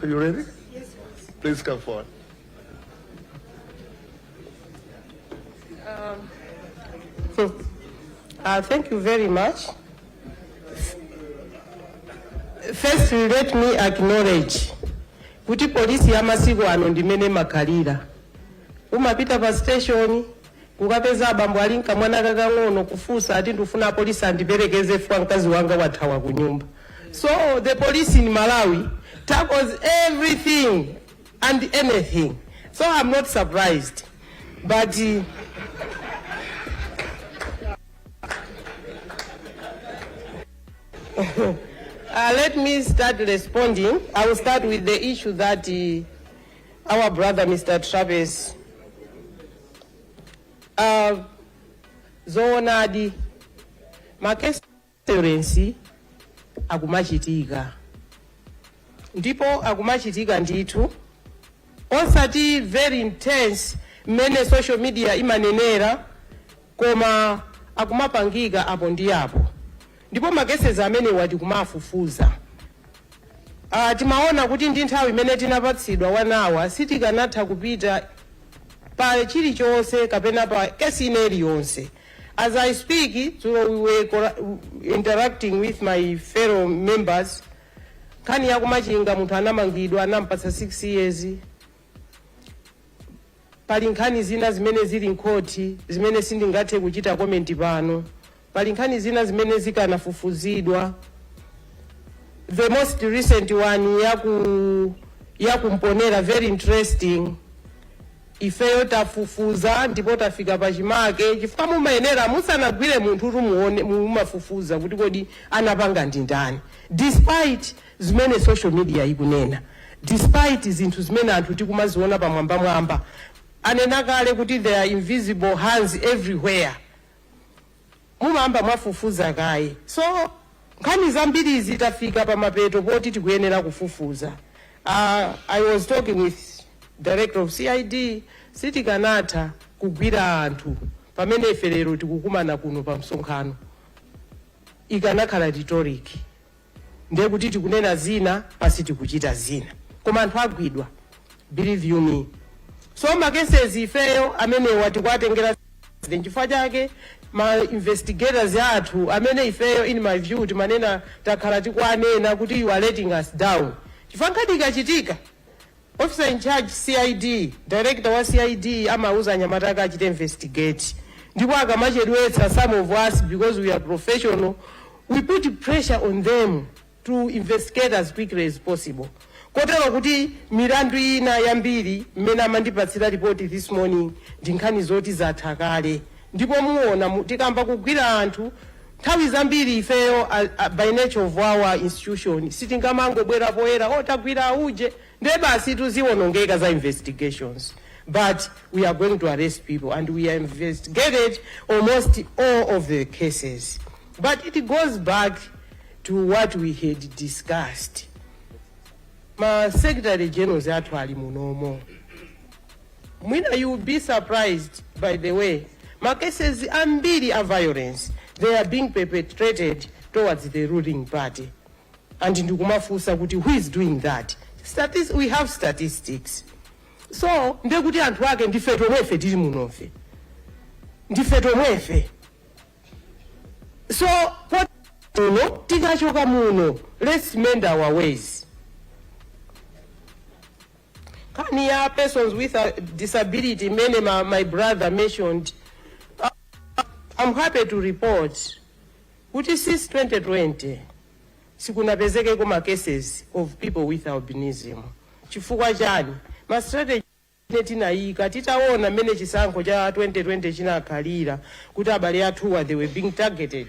Are you ready? Yes. Please come forward. Thank you very much. First, let me acknowledge kuti polisi ya masiku ano ndimene imakhalira. Umapita pa station kukapeza abambo ali nkamwana kakang'ono, kufunsa ati, "Ndifuna apolisi andiperekeze fwa mkazi wanga wathawa ku nyumba." So the police in Malawi tackles everything and anything, so I'm not surprised, but let me start responding. I will start with the issue that our brother Mr. Travis. Zoonadi, ma cases akumachitika, ndipo akumachitika ndithu, osati very intense mmene social media imanenera, koma akumapangika apo ndi apo, ndipo ma cases amenewa tikumafufuza. Timaona kuti ndi nthawi imene tinapatsidwa, 1 hour, sitikanatha kupita pa chilichonse kapena pa kesi ina iliyonse. As I speak, dzulo we were interacting with my fellow members, nkhani yakumachinga, munthu anamangidwa, anampatsa 6 years. Pali nkhani zina zimene zili mkhoti zimene sindingathe kuchita comment pano. Pali nkhani zina zimene zikanafufuzidwa. The most recent one yakumponera, very interesting. Ifeyo tafufuza ndipo tafika pachimake, chifukwa mumayenera musanagwire munthu kuti muone, mumafufuza kuti kodi anapanga ndi ndani, despite zimene social media ikunena, despite zinthu zimene anthu tikumaziona pamwambamwamba. Anena kale kuti there are invisible hands everywhere. Mumayamba mwafufuza kaye. So nkhani zambirizi tafika pamapeto poti tikuyenera kufufuza. I was talking with director of CID. Sitikanatha kugwira anthu pamene ife lero tikukumana kuno pa msonkhano. Ikanakhala rhetoric, ndiye kuti tikunena zina pasi tikuchita zina, koma anthu agwidwa, believe you me. So ma cases ifeyo amenewa tikuatengera. Nchifukwa chake ma investigators athu amene ifeyo, in my view, timanena, takhala tikuanena kuti you are letting us down, chifukwa nkhani ikachitika, officer in charge CID, director wa CID amauza anyamata ake achite investigate, ndipo akamachedwetsa, some of us, because we are professional, we put pressure on them to investigate as quickly as possible, kotero kuti milandu ina yambiri mmene amandipatsira ripoti this morning ndi nkhani zoti zatha kale. Ndipo muona tikamba kugwira anthu, nthawi zambiri ifeyo, by nature of our institution, sitingamangobwera poyera, "Oh, tagwira auje," ndiye basi tuziwonongeka za investigations. But we are going to arrest people and we have investigated almost all of the cases. But it goes back to what we had discussed. Ma secretary generals athu ali munomo. Mwina you will be surprised, by the way, ma cases ambiri a violence, they are being perpetrated towards the ruling party, and ndikumafunsa kuti who is doing that? We have statistics. So ndekuti anthu ake ndife tomwefe tili munofe, ndife tomwefe. So muno tikachoka muno, let's mend our ways. Nkhani ya persons with a disability imene my brother mentioned, I'm happy to report kuti since 2020 sikunapezekeko ma cases of people with albinism. Chifukwa chani? Ma strategy tinayika titaona mmene chisankho cha 2020 chinakhalira, kuti abale athuwa, they were being targeted.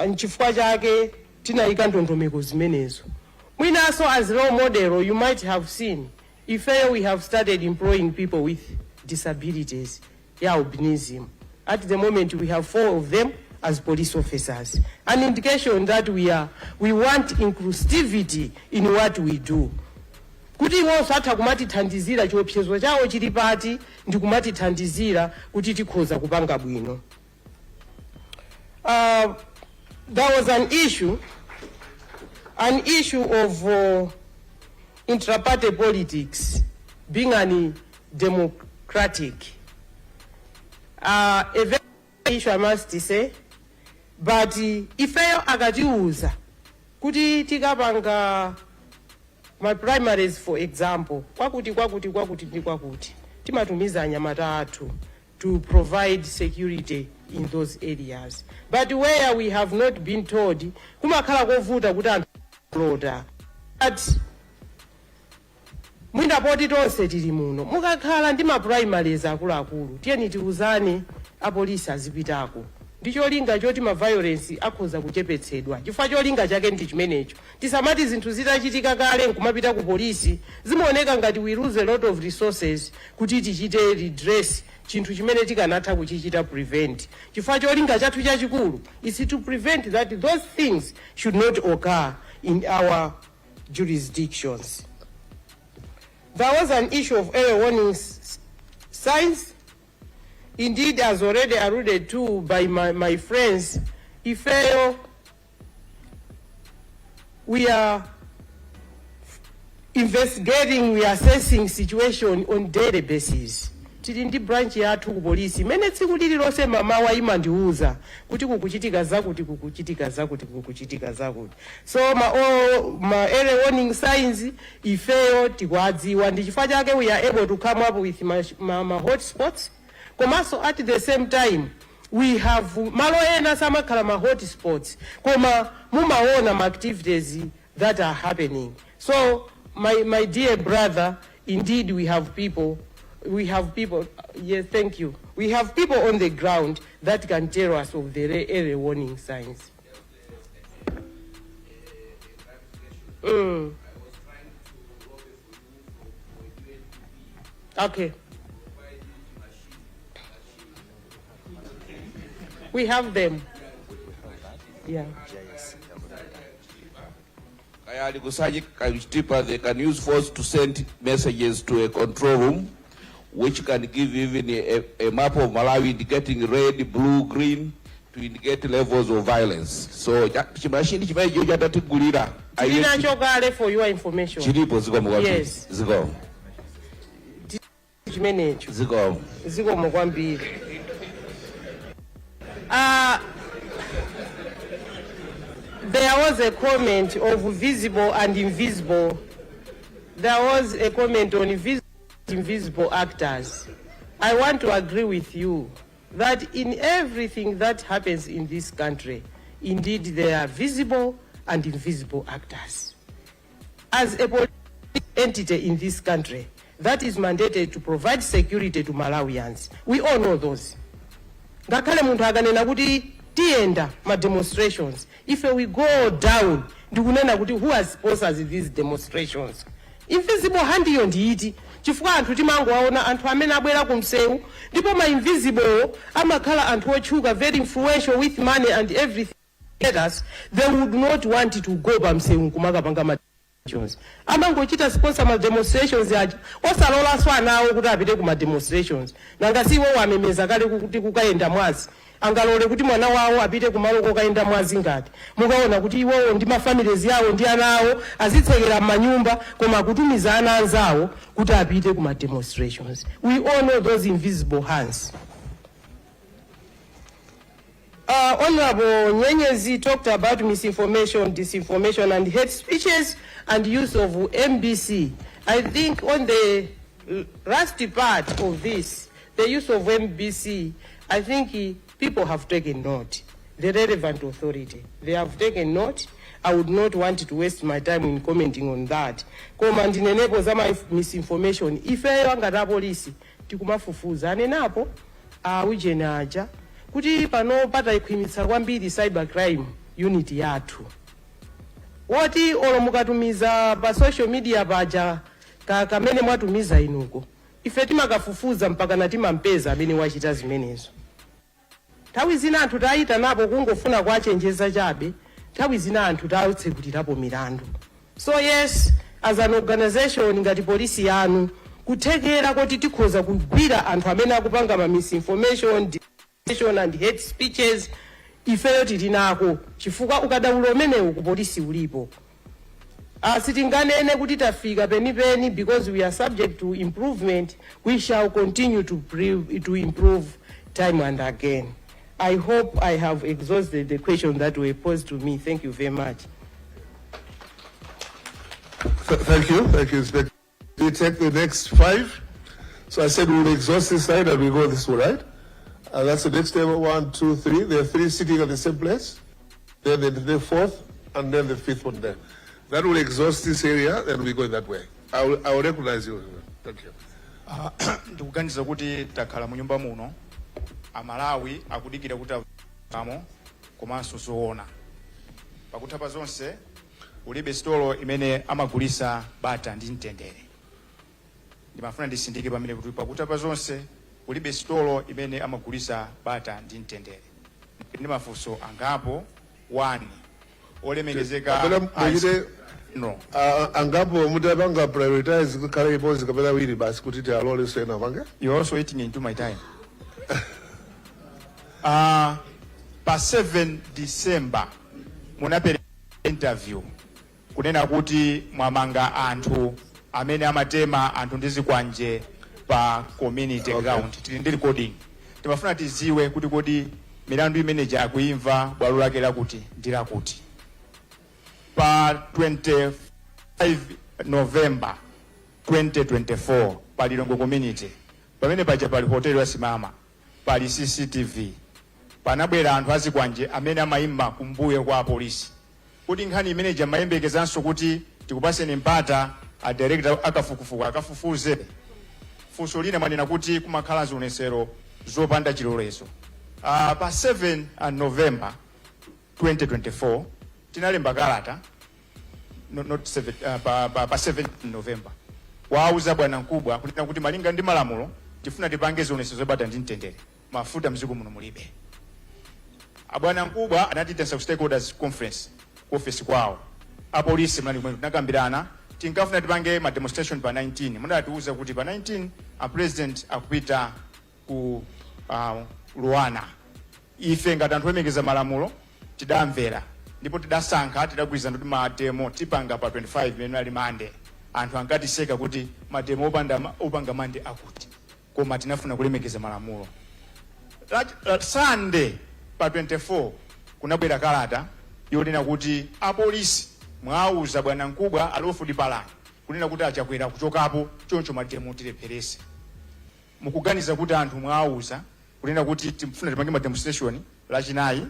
Nchifukwa chake tinayika ndondomeko zimenezo. Mwinanso as role model, you might have seen ifeyo we have started employing people with disabilities ya albinism. At the moment we have four of them as police officers, an indication that we want inclusivity in what we do, kuti iwonso atha kumatithandizira, chiopsezo chawo chili pati, ndi kumatithandizira kuti tikhoza kupanga bwino. There was an issue of Intraparty politics being an democratic, a very issue, I must say, but ifeyo akatiuza kuti tikapanga ma primaries, for example, kwakuti, kwakuti, kwakuti ndi kwakuti, timatumiza anyamata athu to provide security in those areas. But where we have not been told, kumakhala kovuta kuti anthu lota. But mwina poti tonse tili muno, mukakhala ndi ma primaries akuluakulu, tiyeni tiuzane, apolisi azipitako ndi cholinga choti ma violence akhoza kuchepetsedwa, chifukwa cholinga chake ndi chimenecho. Tisamati zinthu zitachitika kale nkumapita ku polisi. Zimaoneka ngati we lose a lot of resources kuti tichite redress chinthu chimene tikanatha kuchichita prevent, chifukwa cholinga chathu chachikulu is to prevent that those things should not occur in our jurisdictions. There was an issue of early warning signs. Indeed, as already alluded to by my friends, ifeyo we are investigating, we are assessing situation on daily basis. Tili ndi branch yathu ku polisi imene tsiku lililonse mamawa imandiuza kuti kukuchitika zakuti, kukuchitika zakuti, kukuchitika zakuti. So ma early warning signs ifeyo tikuadziwa, ndi chifukwa chake we are able to come up with ma hotspots. Komanso at the same time we have malo ena samakhala ma hotspots, koma mumaona ma activities that are happening. So my dear brother, indeed we have people, yes, thank you, we have people on the ground that can tell us of the early warning signs. I was trying to lobby for you for UNDP provide machine. We have them, yeah. Kayali Kusaji Chitipa, they can use force to send messages to a control room, which can give even a map of Malawi indicating red, blue, green, to indicate levels of violence. So chimashini chimenecho chatatigulira. Tili nacho kale, for your information. Chilipo, zikomo kwambiri. Yes. Zikomo. Chimenecho. Zikomo. Zikomo kwambiri. There was a comment of visible and invisible. There was a comment on visible and invisible actors. I want to agree with you that in everything that happens in this country, indeed there are visible and invisible actors. As a political entity in this country that is mandated to provide security to Malawians, we all know those. Ngakhale munthu akanena kuti tiyenda ma demonstrations, if we go down ndikunena kuti who has sponsors these demonstrations, invisible hand iyo ndiiti? Chifukwa anthu timangowaona anthu amene abwera ku msewu, ndipo ma invisible amakhala anthu otchuka, very influential, with money and everything. Us, they would not want to go pa msewu kumakapanga ma demonstrations. Amangochita sponsor ma demonstrations aja, osalolanso ana awo kuti apite ku ma demonstrations. Nanga si iwo wamemeza kale kuti kukayenda mwazi, angalole kuti mwana wawo apite kumalo kokayenda mwazi? Ngati mukaona kuti iwowo ndi ma families yawo ndi ana awo azitsekera m'manyumba, koma kutumiza ana anzawo kuti apite ku ma demonstrations. We all know those invisible hands. Honorable Nyenyezi talked about misinformation, disinformation, and hate speeches and use of MBC. I think on the last part of this, the use of MBC, I think people have taken note. The relevant authority, they have taken note. I would not want to waste my time in commenting on that. Koma ndinenepo za ma misinformation, ifeyo ngati apolisi tikumafufuza. Anenapo aujeni aja kuti pano patayikhwimitsa kwambiri cyber crime unit yathu, woti olo mukatumiza pa social media paja kamene mwatumiza inuko, ife timakafufuza mpaka na timampeza amene wachita zimenezo. Nthawi zina anthu tayitanapo kungofuna kuachenjeza chabe, nthawi zina anthu tatsekulirapo milandu. So yes, as an organization ngati polisi yanu, kuthekera kuti tikhoza kugwira anthu amene akupanga ma misinformation, disinformation and hate speeches, ifeyo tili nako, chifukwa ukadaulo umenewu ku polisi ulipo. Sitinganene kuti tafika penipeni because we are subject to improvement. We shall continue to improve time and again. I hope I have exhausted the question that were posed to me. Thank you very much. Thank you. Thank you, Inspector. We take the next five. So I said we'll exhaust this side and we go this way, right? That's the next table. One, two, three. There are three sitting at the same place. Then the fourth, and then the fifth one there. That will exhaust this area, then we go that way. I will recognize you. Thank you. Ndikuganiza kuti takhala mu nyumba muno, Amalawi akudikira kuti amo komanso zoona. Pakutha pa zonse, ulibe sitolo imene amagulisa bata ndi mtendere. Ndimafuna ndisindike pamene kuti pakutha pa zonse ulibe sitolo imene amagulisa bata ndi mtendere. Ndi mafunso angapo. 1, olemekezeka Kapena muchite no. Angapo mutapanga prioritize kukhala imodzi kapena awiri basi kuti tialole ena pange. You're also eating into my time. Pa 7 December munapereka interview kunena kuti mwamanga anthu amene amatema anthu ndi zikwanje pa community ground. Tili ndi recording. Timafuna tiziwe kuti kodi milandu imeneja akuimva bwalo lake lakuti ndi lakuti? Pa 25 November 2024, pa Lilongwe community pamene paja pali hoteli yasimama, pali CCTV, panabwera anthu azikwanje amene amayimba kumbuyo kwa apolisi. Kuti nkhani imeneja mayembekezanso kuti tikupaseni mpata a director akafukufuku akafufuze? Funso lina, mwanena kuti kumakhala zionesero zopanda chilolezo. Pa 7 November 2024 tinalemba kalata, no, not 7, pa 7 November wauza bwana mkubwa kunena kuti malinga ndi malamulo tifuna tipange zionesero zobata ndi mtendere, mafuta mdziko muno mulibe. Abwana mkubwa anatiitana ku stakeholders conference ku office kwawo, apolisi mnali kumene, tinakambirana. Tinkafuna tipange ma demonstration pa 19. Munatiuza kuti pa 19 a president akupita ku Luana. Ife ngati anthu olemekeza malamulo tidamvera ndipo tidasankha, tidagwirizana kuti mademo tipanga pa 25 imene ali Mande. Anthu ankatiseka kuti mademo opanda opanga Mande akuti, koma tinafuna kulemekeza malamulo. Sunday pa 24 kunabwera kalata yonena kuti apolisi mwauza bwana mkubwa alofu Palani kunena kuti achakwera kuchokapo, choncho mademo tilepherese. Mukuganiza kuti anthu mwauza kunena kuti timfuna tipange ma demonstration Lachinayi,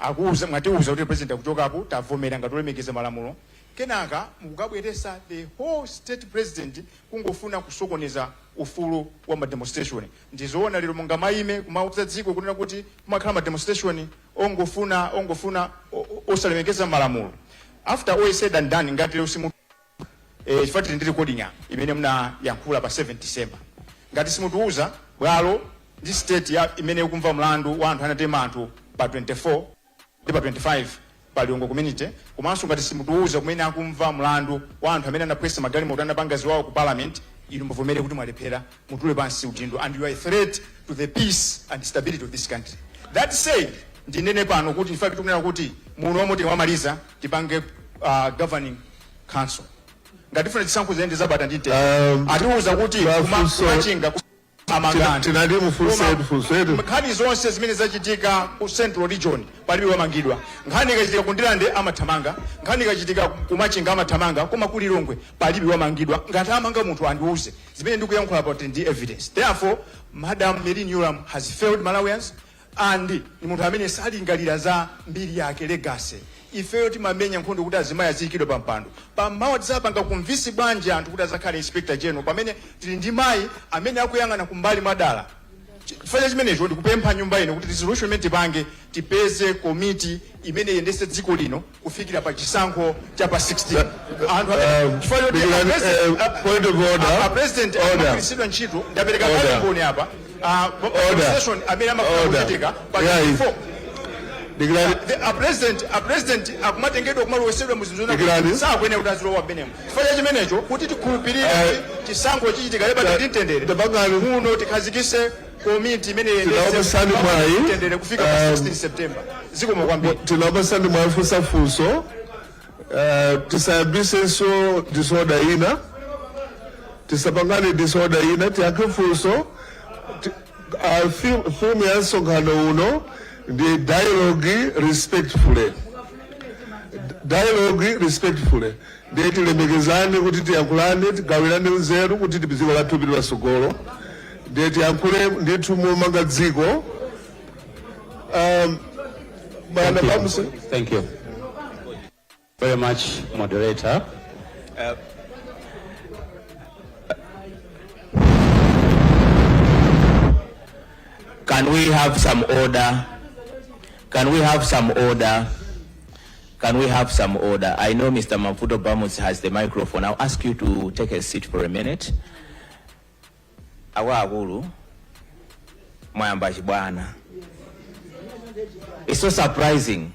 akuuza, mwatiuza kuti president akuchokapo, tavomera ngati olemekeza malamulo, kenaka mukukabweresa the whole state president kungofuna kusokoneza ufulu wa ma demonstration? Ndizoona lero mungamayime kumauza dziko kunena kuti kumakhala ma demonstration ongofuna osalemekeza malamulo? After all is said and done, ngati lero simu chifukwa tili ndi recording apa imene munayankhula pa 7 December, ngati simutiuza bwalo ndi state ya imene ikumva mlandu wa anthu anatema anthu pa 24 ndi pa 25 pa Lilongwe community, komanso ngati simutiuza kumene akumva mlandu wa anthu amene anaphwesa magalimoto, anapanga ziwawa ku parliament, inu muvomere kuti mwalephera, mutule pansi udindo, and you are a threat to the peace and stability of this country. That said, ndinene pano kuti in fact tikunena kuti muno omwe tikamamaliza tipange governing council ngati tifuna chisankho ziyende zabata ndi mtendere. Atiuza kuti kumachinga amangani. Tinati mufunsetu funsetu. Nkhani zonse zimene zachitika ku Central Region palibe wamangidwa. Nkhani ikachitika ku Ndilande amathamanga, nkhani ikachitika kumachinga amathamanga, koma ku Lilongwe palibe wamangidwa. Ngati amanga munthu andiuze. Zimene ndikuyankhula about ndi evidence. Therefore, Madam Merlyne Yolamu has failed Malawians and ni munthu amene salingalira za mbiri yake, legacy. Ifeyo timamenya nkhondo kuti azimayi aziyikidwa pa mpando. Pamawa tizapanga convince bwanji anthu kuti azakhale inspector general pamene tili ndi mayi amene akuyang'ana kumbali mwadala? Chifukwa cha chimenecho ndikupempha nyumba ino kuti resolution imene tipange, tipeze komiti imene iyendese dziko lino kufikira pa chisankho cha pa 16. Anthu chifukwa choti Point of order. A president Order. amagwiritsidwa ntchito. Ndapereka Order. kale mboni apa. Order. Demonstration amene amafuna Order. kuchitika pa 24, Dikirani. a president akumatengedwa kumalowesedwa muzinthu. Dikirani. Sakuyenera kuti azilowa mmenemo. Chifukwa cha chimenecho, kuti tikhulupirire kuti chisankho chichitika lebata ndi mtendere, Tabangani. muno tikhazikise komiti imene Tinawapasani mwayi. mtendere kufika pa 16 September. Zikomo kwambiri. Tinawapasani mwayi funsa funso. Tisayambisenso disorder ina, tisapangane disorder ina. Tiyankhe funso. Theme ya msonkhano uno ndi dialogue respectfully, dialogue respectfully. Ndiye tilemekezane kuti tiyankhulane, tigawirane nzeru kuti dziko lathu lipite patsogolo. Ndiye tiyankhule ndithu momanga dziko. Bwana Thank you. Bamusi. Thank you very much, moderator. Can we have some order? Can we have some order? Can we have some order? I know Mr. Mavuto Bamusi has the microphone. I'll ask you to take a seat for a minute. Akuluakulu, mwayamba chibwana. It's so surprising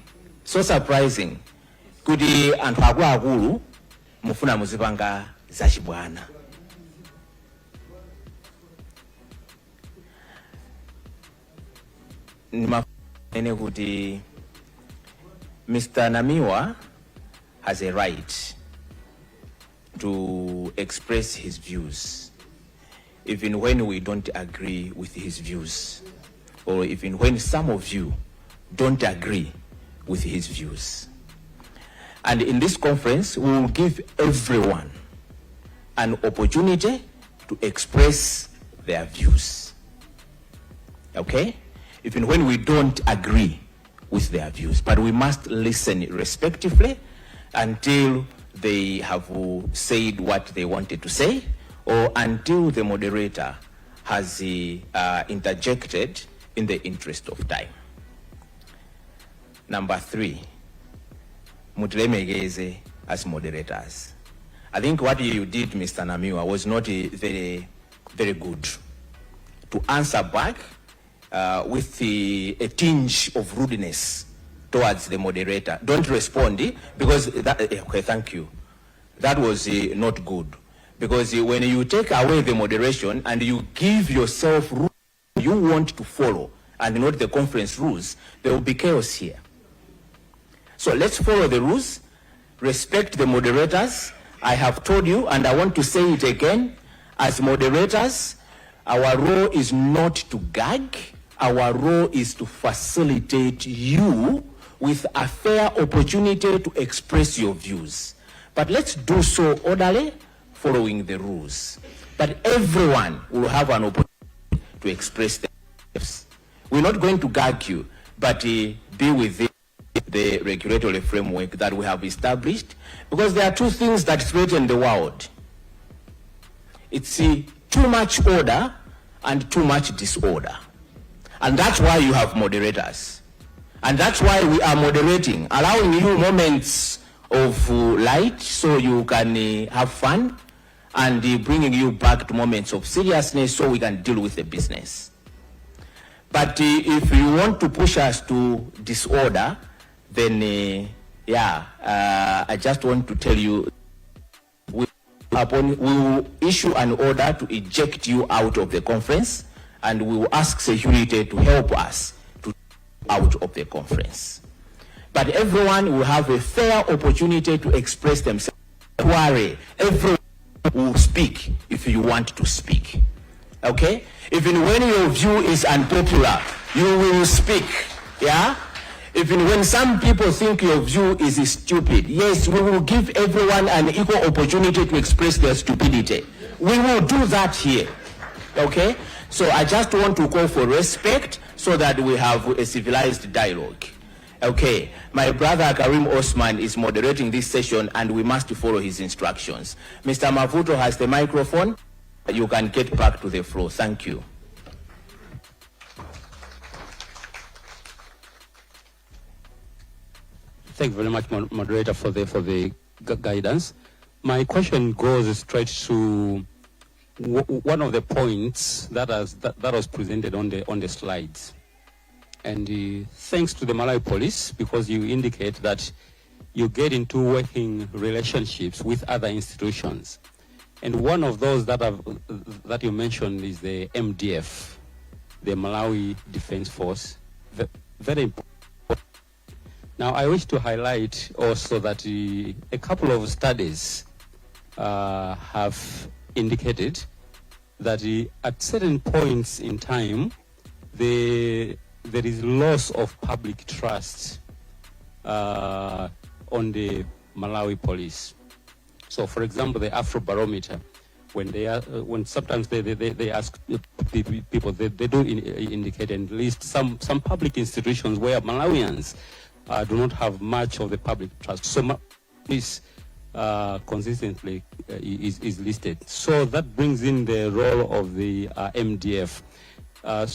kuti anthu akuluakulu mufuna muzipanga zachibwana. Ndimafuna kuti Mr. Namiwa has a right to express his views, even when we don't agree with his views, or even when some of you don't agree with his views. And in this conference, we will give everyone an opportunity to express their views. Okay? Even when we don't agree with their views. But we must listen respectively until they have said what they wanted to say or until the moderator has interjected in the interest of time. Number three, mutilemekeze as moderators. I think what you did, Mr. Namiwa, was not very, very good. To answer back with a tinge of rudeness towards the moderator. Don't respond, because that, okay, thank you. That was not good. Because when you take away the moderation and you give yourself rules you want to follow and not the conference rules, there will be chaos here. So let's follow the rules, respect the moderators. I have told you, and I want to say it again, as moderators, our role is not to gag. Our role is to facilitate you with a fair opportunity to express your views. But let's do so orderly, following the rules. But everyone will have an opportunity to express themselves. We're not going to gag you, but be within the regulatory framework that we have established, because there are two things that threaten the world. It's too much order and too much disorder. And that's why you have moderators. And that's why we are moderating, allowing you moments of light so you can have fun, and bringing you back to moments of seriousness so we can deal with the business. But if you want to push us to disorder, then I just want to tell you, we will issue an order to eject you out of the conference, and we will ask security to help us to out of the conference. But everyone will have a fair opportunity to express themselves. Don't worry, everyone will speak if you want to speak. Okay? Even when your view is unpopular, you will speak. Yeah? Even when some people think your view is stupid, yes, we will give everyone an equal opportunity to express their stupidity. We will do that here. Okay? So I just want to call for respect so that we have a civilized dialogue. Okay, my brother Karim Osman is moderating this session and we must follow his instructions. Mr. Mavuto has the microphone. You can get back to the floor. Thank you. Thank you very much, moderator, for the guidance. My question goes straight to one of the points that was presented on the slides. And thanks to the Malawi Police, because you indicate that you get into working relationships with other institutions. And one of those that you mentioned is the MDF, the Malawi Defense Force. Very important. Now, I wish to highlight also that a couple of studies have indicated that at certain points in time, there is loss of public trust on the Malawi police. So, for example, the Afrobarometer, when sometimes they ask people, they do indicate and list some public institutions where Malawians do not have much of the public trust. So, police consistently is listed. So that brings in the role of the MDF. A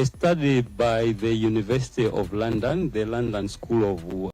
study by the University of London, the London School of